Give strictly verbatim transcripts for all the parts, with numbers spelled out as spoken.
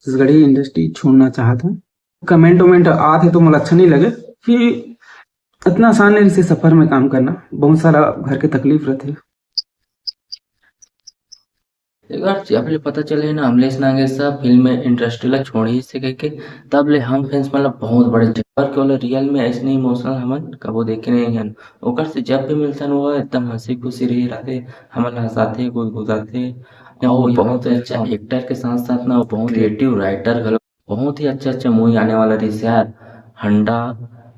Chhattisgarhi industry छोड़ना चाहत हूँ। कमेंट वमेंट आत हे तो मोला अच्छा नहीं लगे कि इतना आसान नहीं से सफर में काम करना, बहुत सारा घर के तकलीफ रहते। एक बार जब ले पता चले ना अमलेश नागेश साहब फिल्म इंडस्ट्री ला छोड़िस हे कहिके, तब ले हम फैंस मन ला बहुत बड़े झटका के वाला रियल में ऐसने इमोशनल हमन कबो देखे नहीं हन। ओकर से जब भी मिलथन वो एकदम हंसी खुशी रही रहते, हमन ला हंसाते, गुदगुदाते। और बहुत अच्छा एक्टर के साथ साथ ना वो बहुत क्रिएटिव राइटर घलो। बहुत ही अच्छा अच्छा मूवी आने वाला रहिस यार। हंडा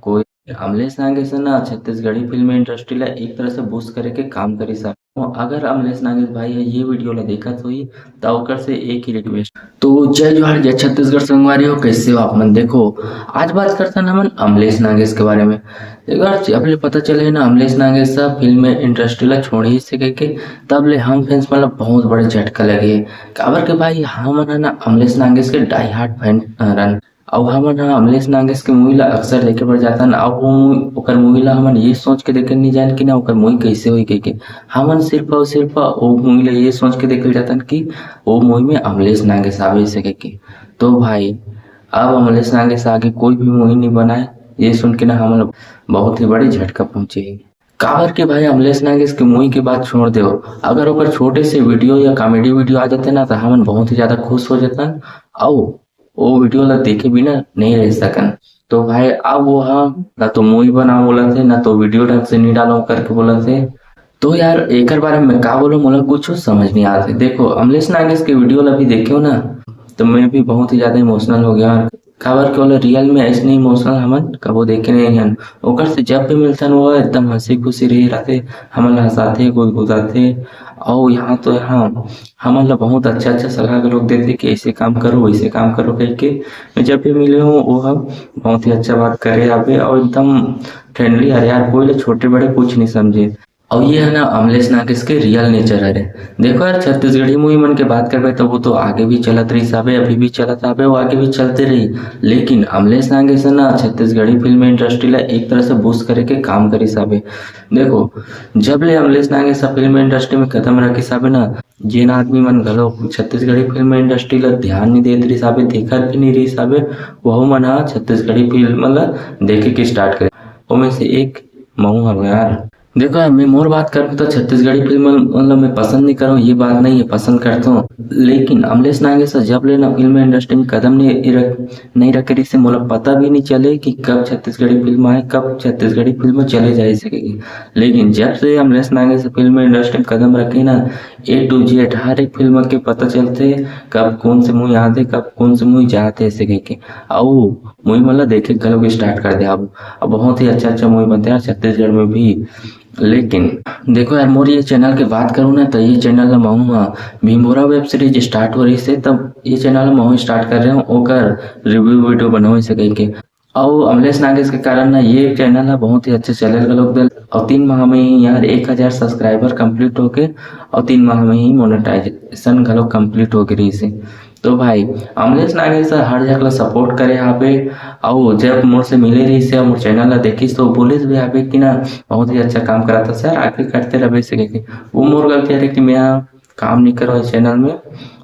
कोई अमलेश नागेश ना छत्तीसगढ़ी फिल्म इंडस्ट्री ला एक तरह से बूस्ट करे के काम करिस हे। अगर अमलेश नागेश भाई ह ये वीडियो ला देखत होही त ओकर से एक ही रिक्वेस्ट। तो जय जोहार, जय छत्तीसगढ़ संगवारी हो, कैसे हो आप मन? देखो, आज बात करथन हमन अमलेश नागेश के बारे में। एक बार जब ले पता चले ना अमलेश नागेश साहब फिल्म इंडस्ट्री ला छोड़िस हे कहिके, तब ले हम फैंस मन ला बहुत बड़े झटका लगे। काबर के भाई हमन ह ना अमलेश नागेश के डाई हार्ड फैन रहन। अउ हमन ह अमलेश नागेश के मूवी ला अक्सर देखे बर जाथन, अउ वो मूवी, ओकर मूवी ला हमन ये सोच के देखे नहीं जान कि ना ओकर मूवी कैसे होई कहिके। हमन सिर्फ अउ सिर्फ वो मूवी ला ये सोच के देखे जाथन कि वो मूवी में अमलेश नागेश आवे से कहिके। तो भाई, अब अमलेश नागेश आगे कोई भी मूवी नहीं बनाए, ये सुन के ना हमन ला बहुत ही बड़ी झटका पहुंचे हे। काबर के भाई अमलेश नागेश के मूवी के बात छोड़ देव, अगर ओकर छोटे से वीडियो या कॉमेडी वीडियो आ जाते ना तो हमन बहुत ही ज्यादा खुश हो जातन। अउ वो वीडियो ला देखे बिना नहीं रह सकन। तो भाई अब वो ह ना तो मूवी बना बोलत हे, ना तो वीडियो ढंग से नहीं डालो करके बोलत हे। तो यार एकर बारे में का बोलो, मोला कुछ समझ नहीं आते। देखो अमलेश नागेश के वीडियो ला भी देखे ना तो मैं भी बहुत ही ज्यादा इमोशनल हो गया। काबर के वाला रियल में ऐसने इमोशनल हमन कबो देखे नहीं हन। ओकर से जब भी मिलथन वो एकदम हंसी खुशी रही रहते, हमन ला हंसाते, गुदगुदाते। और यहाँ तो यहाँ हमन ला बहुत अच्छा अच्छा सलाह लोग देते कि ऐसे काम करो, वैसे काम करो कह के। मैं जब भी मिले हूँ वो ह बहुत ही अच्छा बात करे आवे और एकदम फ्रेंडली। अरे यार कोई ले छोटे बड़े कुछ नहीं समझे। और ये है ना अमलेश नागेश के रियल नेचर हरे। देखो यार छत्तीसगढ़ी मूवी मन के बात करबे तो वो तो आगे भी चलत रही साबे, अभी भी चलत आबे, वो आगे भी चलते रही। लेकिन अमलेश नागेश है ना छत्तीसगढ़ी फिल्म इंडस्ट्री ला एक तरह से बूस्ट करे के काम करी साबे। देखो जब ले अमलेश नागेश फिल्म इंडस्ट्री में कदम रखी साबे ना, जेन आदमी मन घलो छत्तीसगढ़ी फिल्म इंडस्ट्री ला ध्यान नहीं देत रही साबे, देखत भी नहीं रही साबे, वहू मन हा छत्तीसगढ़ी फिल्म ला देखे के स्टार्ट करे। ओमे से एक महू हवे यार। देखो यार, मैं मोर बात करूँ तो छत्तीसगढ़ी फिल्म मतलब मैं पसंद नहीं करूँ, ये बात नहीं है, पसंद करता हूँ। लेकिन अमलेश नागेश जब ले ना फिल्म इंडस्ट्री में कदम नहीं रख नहीं रखे रही से मोला पता भी नहीं चले कि कब छत्तीसगढ़ी फिल्म आए, कब छत्तीसगढ़ी फिल्म चले जाए सकेगी। लेकिन जब से अमलेश नागेश फिल्म इंडस्ट्री में कदम रखे ना, ए टू जेड हर एक फिल्म के पता चलते कब कौन से मूवी आते, कब कौन से मूवी जाते ऐसे कह के। अउ मूवी मतलब देखे घलो स्टार्ट कर दे अब। अब बहुत ही अच्छा अच्छा मूवी बनते हैं छत्तीसगढ़ में भी। लेकिन देखो यार, मोर ये चैनल के बात करूँ ना तो ये चैनल ला महू हा भीमभोरा वेब सीरीज स्टार्ट हो रही से तब ये चैनल ला महू स्टार्ट कर रहे हूँ, ओकर रिव्यू वीडियो बनावे से कह के। अउ अमलेश नागेश के कारण ना ये चैनल हा बहुत ही अच्छा चैनल घलोक दल। अउ तीन माह में ही यार एक हजार सब्सक्राइबर कंप्लीट होके अउ तीन माह में ही मोनेटाइजेशन घलोक कंप्लीट हो गई रही से। तो भाई अमलेश नागेश सर हर जगह ला सपोर्ट करे हाबे। अउ जब मोर से मिले रही से मोर चैनल ला देखिस तो बोलिस भी हाबे कि ना बहुत ही अच्छा काम करत हस सर, आगे करते रहबे से कह के। वो मोर गलती हरे कि मैं काम नहीं करो इस चैनल में,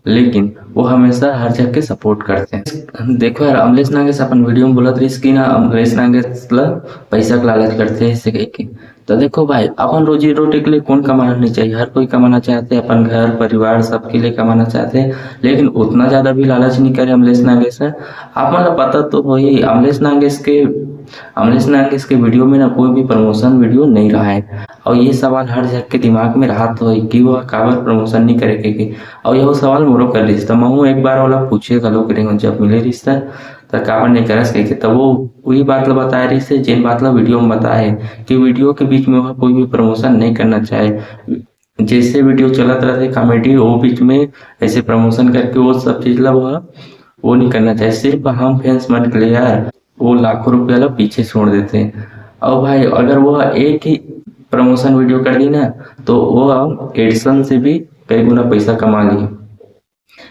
लेकिन वो हमेशा हर जगह के सपोर्ट करते हैं। देखो यार, अमलेश नागेश अपन वीडियो में बोलत रहिस कि ना अमलेश नागेश ला पैसा के लालच करते हैं ऐसे कह के। तो देखो भाई, अपन रोजी रोटी के लिए कौन कमाना नहीं चाहिए, हर कोई कमाना चाहते हैं, अपन घर परिवार सबके लिए कमाना चाहते हैं, लेकिन उतना ज्यादा भी लालच नहीं करे अमलेश नागेश है। आप मतलब पता तो वही अमलेश नागेश के अमलेश नागेश के वीडियो में ना कोई भी प्रमोशन वीडियो नहीं रहा है। और ये सवाल हर जग के दिमाग में रहत होही कि वो काबर प्रमोशन नहीं करे के, के। और यह सवाल मोरो कर रहिस, तो महू एक बार वाला पूछे घलो के रही जब मिले रहिस त, त काबर नहीं करस कह के, तब वो वही बात ला बताए रहिस से, जेन बात ला वीडियो में बताए है कि वीडियो के बीच में वह कोई भी प्रमोशन नहीं करना चाहे। जैसे वीडियो चलत रहते कॉमेडी, वो बीच में ऐसे प्रमोशन करके वो सब चीज ला वह वो नहीं करना चाहिए। सिर्फ हम फैंस मन के लिए यार वो लाखों रुपया ला पीछे छोड़ देते हैं। और भाई अगर वो एक ही प्रमोशन वीडियो कर दी ना तो वो एडसन से भी कई गुना पैसा कमा ली।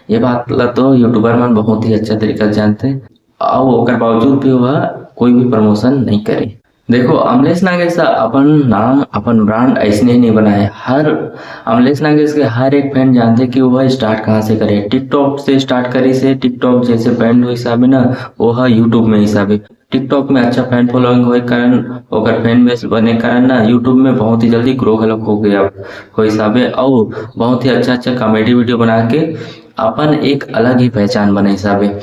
ये बात ला तो यूट्यूबर मन बहुत ही अच्छा तरीका से जानते हैं। और ओकर बावजूद भी वह कोई भी प्रमोशन नहीं करे। देखो, अमलेश नागेश ह अपन नाम, अपन ब्रांड अइसने नहीं बनाए। हर अमलेश नागेश के हर एक फैन जानथे कि वो स्टार्ट कहाँ से करे। TikTok से स्टार्ट करिस हे, TikTok जैसे बैंड होइस हवे ना, वो ह YouTube में होइस हवे। TikTok में अच्छा फैन फॉलोइंग होए कारण, ओकर फैन बेस बने कारण ना, YouTube में बहुत ही जल्दी ग्रो घलोक हो गया होइस हवे, अउ बहुत ही अच्छा अच्छा कॉमेडी वीडियो बना के अपन एक अलग ही पहचान बनाइस हवे।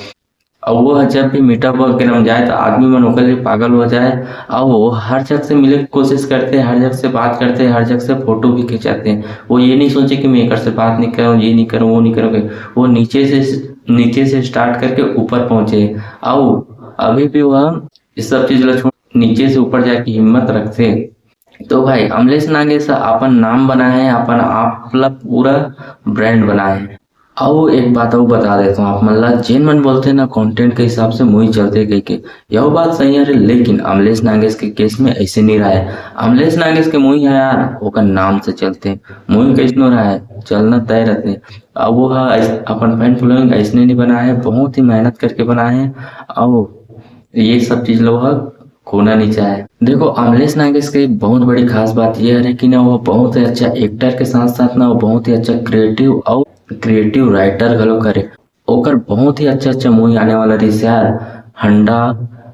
अउ वो ह जब भी मीटअप वगैरह में जाए, तो आदमी मन ओकर लिए पागल हो जाए। अउ वो हर जगह से मिले के कोशिश करथे, हर जगह से बात करथे, हर जगह से फोटो भी खिंचाथे। वो ये नहीं सोचे कि मैं एकर से बात नहीं करूँ, ये नहीं करूँ, वो नहीं करूँ। वो नीचे से, नीचे से स्टार्ट करके ऊपर पहुँचे। अउ अभी भी वह इस सब चीज ला छोड़, नीचे से ऊपर जाके हिम्मत रखथे। तो भाई, अमलेश नागेश ह अपन नाम बनाए हे, अपन आप ला पूरा ब्रांड बनाए हे। अउ एक बात अउ बता देता हूँ आप मन ला, जेन मन बोलथे ना, कंटेंट के हिसाब से मुही चलथे कहिके, यह बात सही है रे, लेकिन अमलेश नागेश के केस में ऐसे नहीं रहा है। अमलेश नागेश के मुही है यार, ओकर नाम से चलथे। मुही कैसनो रहा है, चलना तय रहथे। अब वो ह ऐस-, अपन फैन फॉलोइंग ऐसने नहीं बनाए है, बहुत ही मेहनत करके बनाए है। अउ ये सब चीज ला वो ह खोना नहीं चाहे। देखो, अमलेश नागेश के बहुत बड़ी खास बात ये है कि ना, वो बहुत ही अच्छा एक्टर के साथ साथ ना, वो बहुत ही अच्छा क्रिएटिव अउ क्रिएटिव राइटर घलो करे। ओकर बहुत ही अच्छा अच्छा मुही आने वाला रहिस यार, हंडा,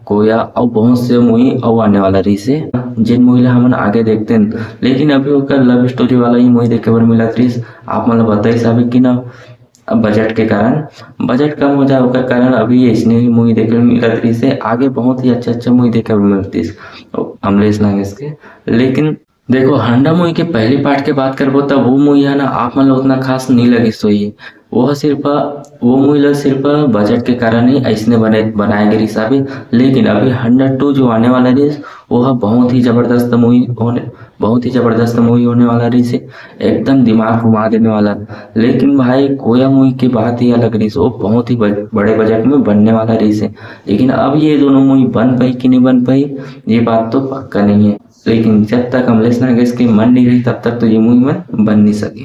कोया अउ बहुत से मुही अउ आने वाला रहिस हे, जेन मुही ला हमन आगे देखतेन। लेकिन अभी ओकर लव स्टोरी वाला ही मुही देखे बर मिलत रहिस। आप मन ला बताइस हवे कि ना, बजट के कारण, बजट कम हो जाए, ओकर कारण अभी अइसने ही मुही देखे बर मिलत रहिस हे। आगे बहुत ही अच्छा अच्छा मुही देखे बर मिलतिस अमलेश नागेश के। लेकिन देखो, हंडा मुही के पहली पार्ट के बात करबो, त वो मुही ह ना, आप मन ला उतना खास नहीं लगिस होही। वो ह सिर्फ, वो मुही ला सिर्फ बजट के कारण ही अइसने बने, बनाए गे रिहिस हवे। लेकिन अभी हंडा टू जो आने वाला रहिस, वो ह बहुत ही जबरदस्त मुही होने, बहुत ही जबरदस्त मुही होने वाला रहिस हे, एकदम दिमाग घुमा देने वाला। लेकिन भाई, कोया मुही के बात ही अलग रहिस, वो बहुत ही बज-, बड़े बजट में बनने वाला रहिस हे। लेकिन अब ये दोनों मुही बन पाही कि नहीं बन पाही, ये बात तो पक्का नहीं है। लेकिन जब तक अमलेश नागेश के मन नहीं रही, तब तक तो ये मुही मन बन नहीं सके।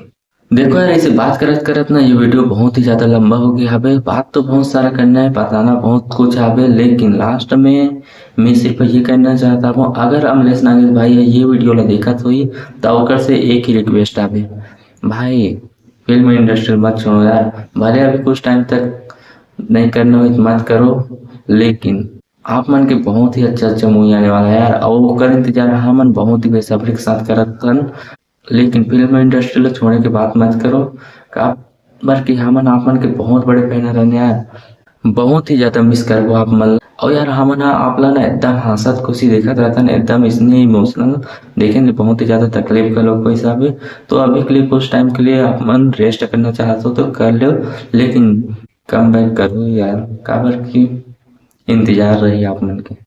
देखो यार, ऐसे बात करत करत ना, ये वीडियो बहुत ही ज्यादा लंबा हो गया हवे। बात तो बहुत सारा करना है, बताना बहुत कुछ हवे, लेकिन लास्ट में मैं सिर्फ ये कहना चाहता हूँ, अगर अमलेश नागेश भाई ह ये वीडियो ला देखत होही, त ओकर से एक ही रिक्वेस्ट हवे, भाई, फिल्म इंडस्ट्री मत छोड़ो यार। भले अभी कुछ टाइम तक नहीं करना हो, मत करो, लेकिन आप मन के बहुत ही अच्छा अच्छा मुही आने वाला है यार, अउ ओकर इंतजार हमन बहुत ही बेसब्री के साथ करत हन। लेकिन फिल्म इंडस्ट्री ला छोड़े के बात मत करो, काबर कि हमन आप मन के बहुत बड़े फैन रहन यार, बहुत ही ज्यादा मिस करबो आप मन ला। अउ यार, हमन ह आप ला ना एकदम हंसत खुशी देखत रहथन, एकदम इसने इमोशनल देखे ले बहुत ही ज्यादा तकलीफ घलो होइस हवे। तो अभी के लिए कुछ टाइम के लिए आप मन रेस्ट करना चाहत हो तो कर लो, लेकिन कम बैक करो यार, काबर कि इंतजार रही आप मन के।